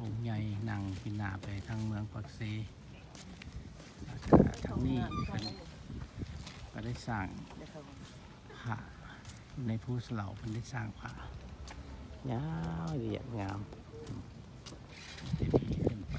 ອົງໃຫຍ່ນັ່ງປີນໜ້າໄປທາງເມືອງປາກເຊ ແລ້ວກະທາງນີ້ເພິ່ນກະໄດ້ສ້າງພະ ໃນພູສະເຫຼົາເພິ່ນໄດ້ສ້າງພະ ຍາວລຽບງາມ ເຈດີຂຶ້ນໄປ.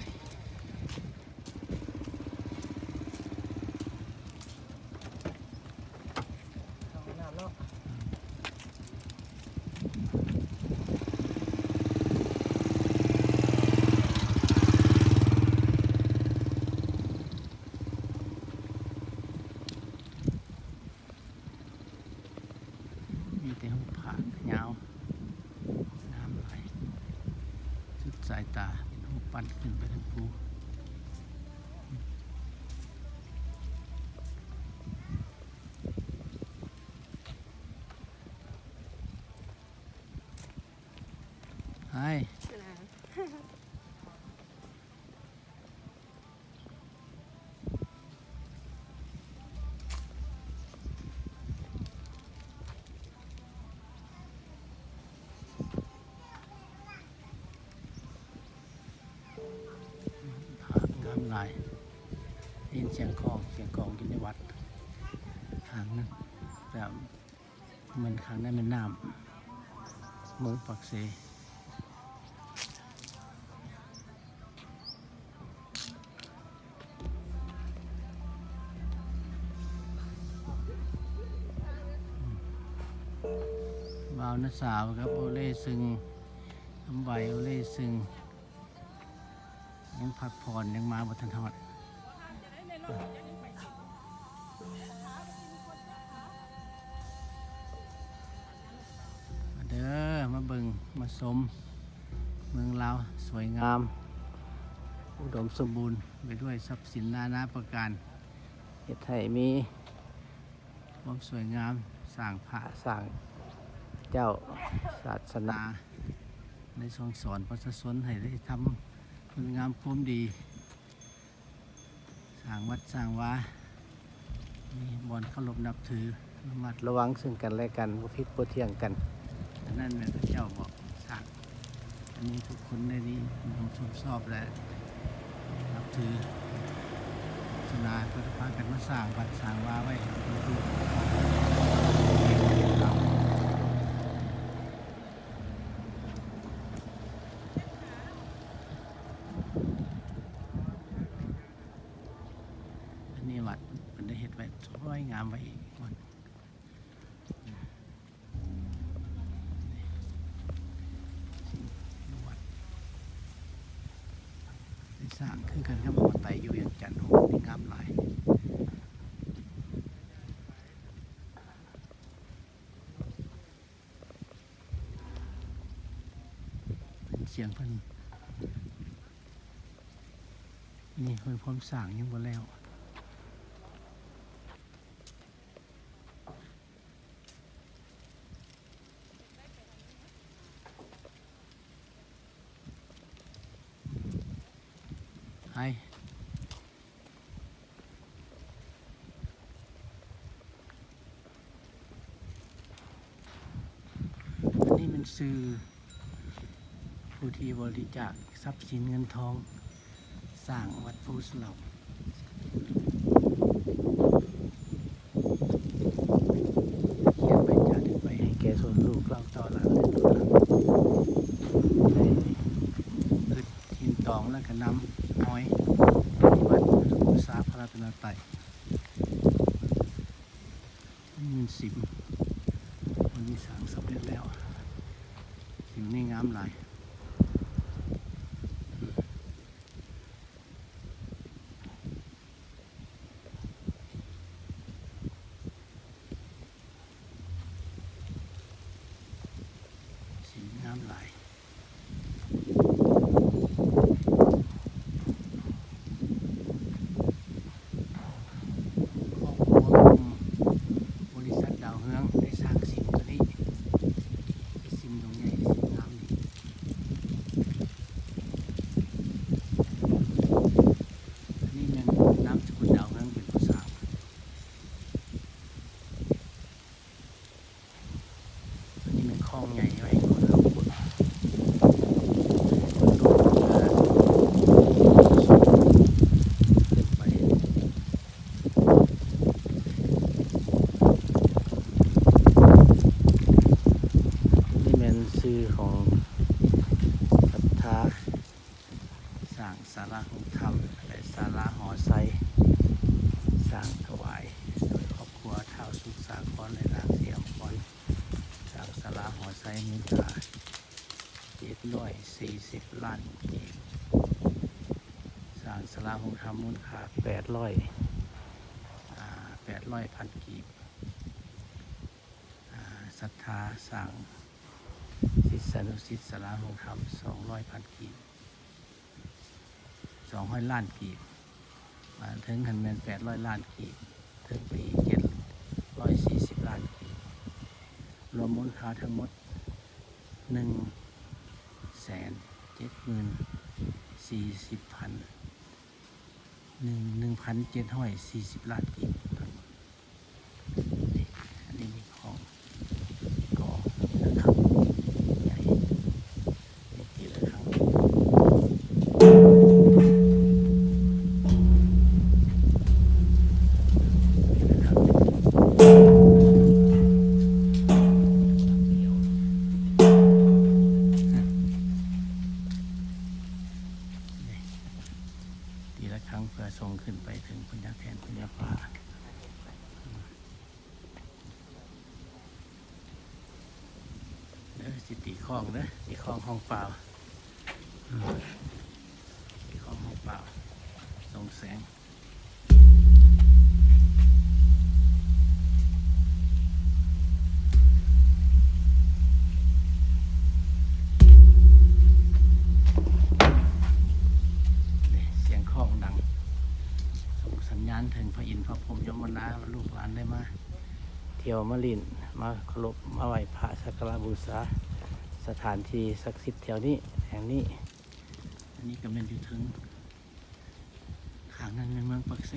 ມີແຕ່ຮູບພະຍາວ ງາມຫຼາຍ ສຸດສາຍຕາ ເປັນຮູບປັ້ນຂຶ້ນໄປທາງພູ. ໄປ ງາມຫຼາຍ ໄດ້ຍິນສຽງຂອງ ສຽງຂອງຢູ່ໃນວັດ ທາງນັ້ນແບບ ແມ່ນຂ້າງໃນແມ່ນ້ຳເມືອງປາກເຊ. ບ່າວນາສາວກັບໂອເລຊຶງ ຄຳໄວ ໂອເລຊຶງ ຍັງພັກຜ່ອນ ຍັງມາບໍ່ທັນຮອດ. ມາເດີ ມາເບິ່ງມາຊົມ ເມືອງລາວສວຍງາມ ອຸດົມສົມບູນໄປດ້ວຍຊັບສິນນານາປະການ ເຮັດໃຫ້ມີ ຄວາມສວຍງາມ ສ້າງພະ ສ້າງເຈົ້າ ສາສະໜາ ໄດ້ສັ່ງສອນປະຊາຊົນໃຫ້ໄດ້ທຳຄຸນງາມຄວາມດີ ສ້າງວັດສ້າງວາ ມີບ່ອນເຄົາລົບນັບຖື ລະມັດລະວັງເຊິ່ງກັນແລະກັນ ບໍ່ຜິດບໍ່ຖຽງກັນ. ອັນນັ້ນແມ່ນພະເຈົ້າບອກ ສ້າງ ອັນນີ້ທຸກຄົນໄດ້ນີ້ນິຍົມຊົມຊອບ ແລະ ນັບຖືສາສະໜາ ກໍໄດ້ພາກັນມາສ້າງວັດສ້າງວາໄວ້ໃຫ້ເປັນທີ່ ອັນນີ້ວັດເພິ່ນໄດ້ເຮັດໄວ້ສວຍງາມໄວ້ອີກວັດ. ໄດ້ສ້າງຄືກັນກັບຫໍໄຕຢູ່ວຽງຈັນ ໂອ້ ງາມຫຼາຍ. ເປັນສຽງເພິ່ນ ນີ້ເພິ່ນພ້ອມສ້າງ ຍັງບໍ່ແລ້ວ. ໄປ ອັນນີ້ແມ່ນຊື່ ຜູ້ທີ່ບໍລິຈາກຊັບສິນເງິນທອງ ສ້າງວັດພູສະເຫຼົາ ຂຽນໃບຈາລຶກໄປໃຫ້ແກ່ຊົນລູກເລົ່າຕໍ່ຫຼານເລີຍ ໄດ້ເຮັດຫີນຕອງ ແລ້ວກະນຳຫອຍປະຕິບັດບູຊາພະລັດຕະນະໄຕ. ນີ້ມັນສິມ ມັນມີສ້າງສຳເລັດແລ້ວ ສິມນີ້ງາມຫຼາຍ. ສິມງາມຫຼາຍ. ຄອບຄົວຂອງບໍລິສັດດາວເຮືອງໄດ້ສ້າງສິມຕົວນີ້ ເປັນສິມດອງໃຫຍ່ ສິມງາມນີ້. ອັນນີ້ແມ່ນນາມສະກຸນດາວເຮືອງເປັນຜູ້ສ້າງ. ອັນນີ້ແມ່ນຄອງໃຫຍ່ໄວ້ໃຫ້ຄົນເຮົາຂຸດ ຂຸດລົງ ຂອງສັດທາ ສ້າງສາລາໂຮງທຳ ແລະ ສາລາຫໍໄຊ ສ້າງຖວາຍໂດຍຄອບຄົວທ້າວສຸກສາຄອນ ແລະ ນາງສະຫຍາມພອນ. ສ້າງສາລາຫໍໄຊມູນຄ່າເຈັດຮ້ອຍສີ່ສິບລ້ານກີບ, ສ້າງສາລາໂຮງທຳມູນຄ່າແປດຮ້ອຍ ອາ ແປດຮ້ອຍພັນກີບ. ອາ ສັດທາສ້າງສິດສານຸສິດສາລາໂຮງທຳສອງຮ້ອຍພັນກີບ ສອງຮ້ອຍລ້ານກີບ, ອາ ເຖິງຫັ້ນແມ່ນແປດຮ້ອຍລ້ານກີບ, ເຖິງໄປອີກເຈັດຮ້ອຍສີ່ສິບລ້ານກີບ, ລວມມູນຄ່າທັງໝົດໜຶ່ງແສນເຈັດໝື່ນສີ່ສິບພັນ ໜຶ່ງ ໜຶ່ງພັນເຈັດຮ້ອຍສີ່ສິບລ້ານກີບ. ນີ້ ອັນນີ້ມີຂອງ ກໍລະຄັງໃຫຍ່ ນີ້ຕີລະຄັງ ຕີລະຄັງ ນີ້ ຕີລະຄັງເພື່ອສົ່ງຂຶ້ນໄປເຖິງພະຍາແຖນພະຍາຟ້າ. ເດີ ຊິຕີຄ້ອງເດີ ຕີຄ້ອງຫ້ອງປ່າວ ອືມ ຕີຄ້ອງຫ້ອງປ່າວ ສົ່ງແສງ. ນີ້ ສຽງຄ້ອງດັງ ສົ່ງສັນຍານເຖິງພະອິນພະພົມຍົມມະລາ ວ່າລູກຫຼານໄດ້ມາທ່ຽວມາຫຼິ້ນ ມາເຄົາລົບ ມາໄຫວ້ພະ ສັກກາລະບູຊາສະຖານທີ່ສັກສິດແຖວນີ້ ແຫ່ງນີ້. ອັນນີ້ກໍແມ່ນຢູ່ເທິງ ຂ້າງນັ້ນແມ່ນເມືອງປາກເຊ.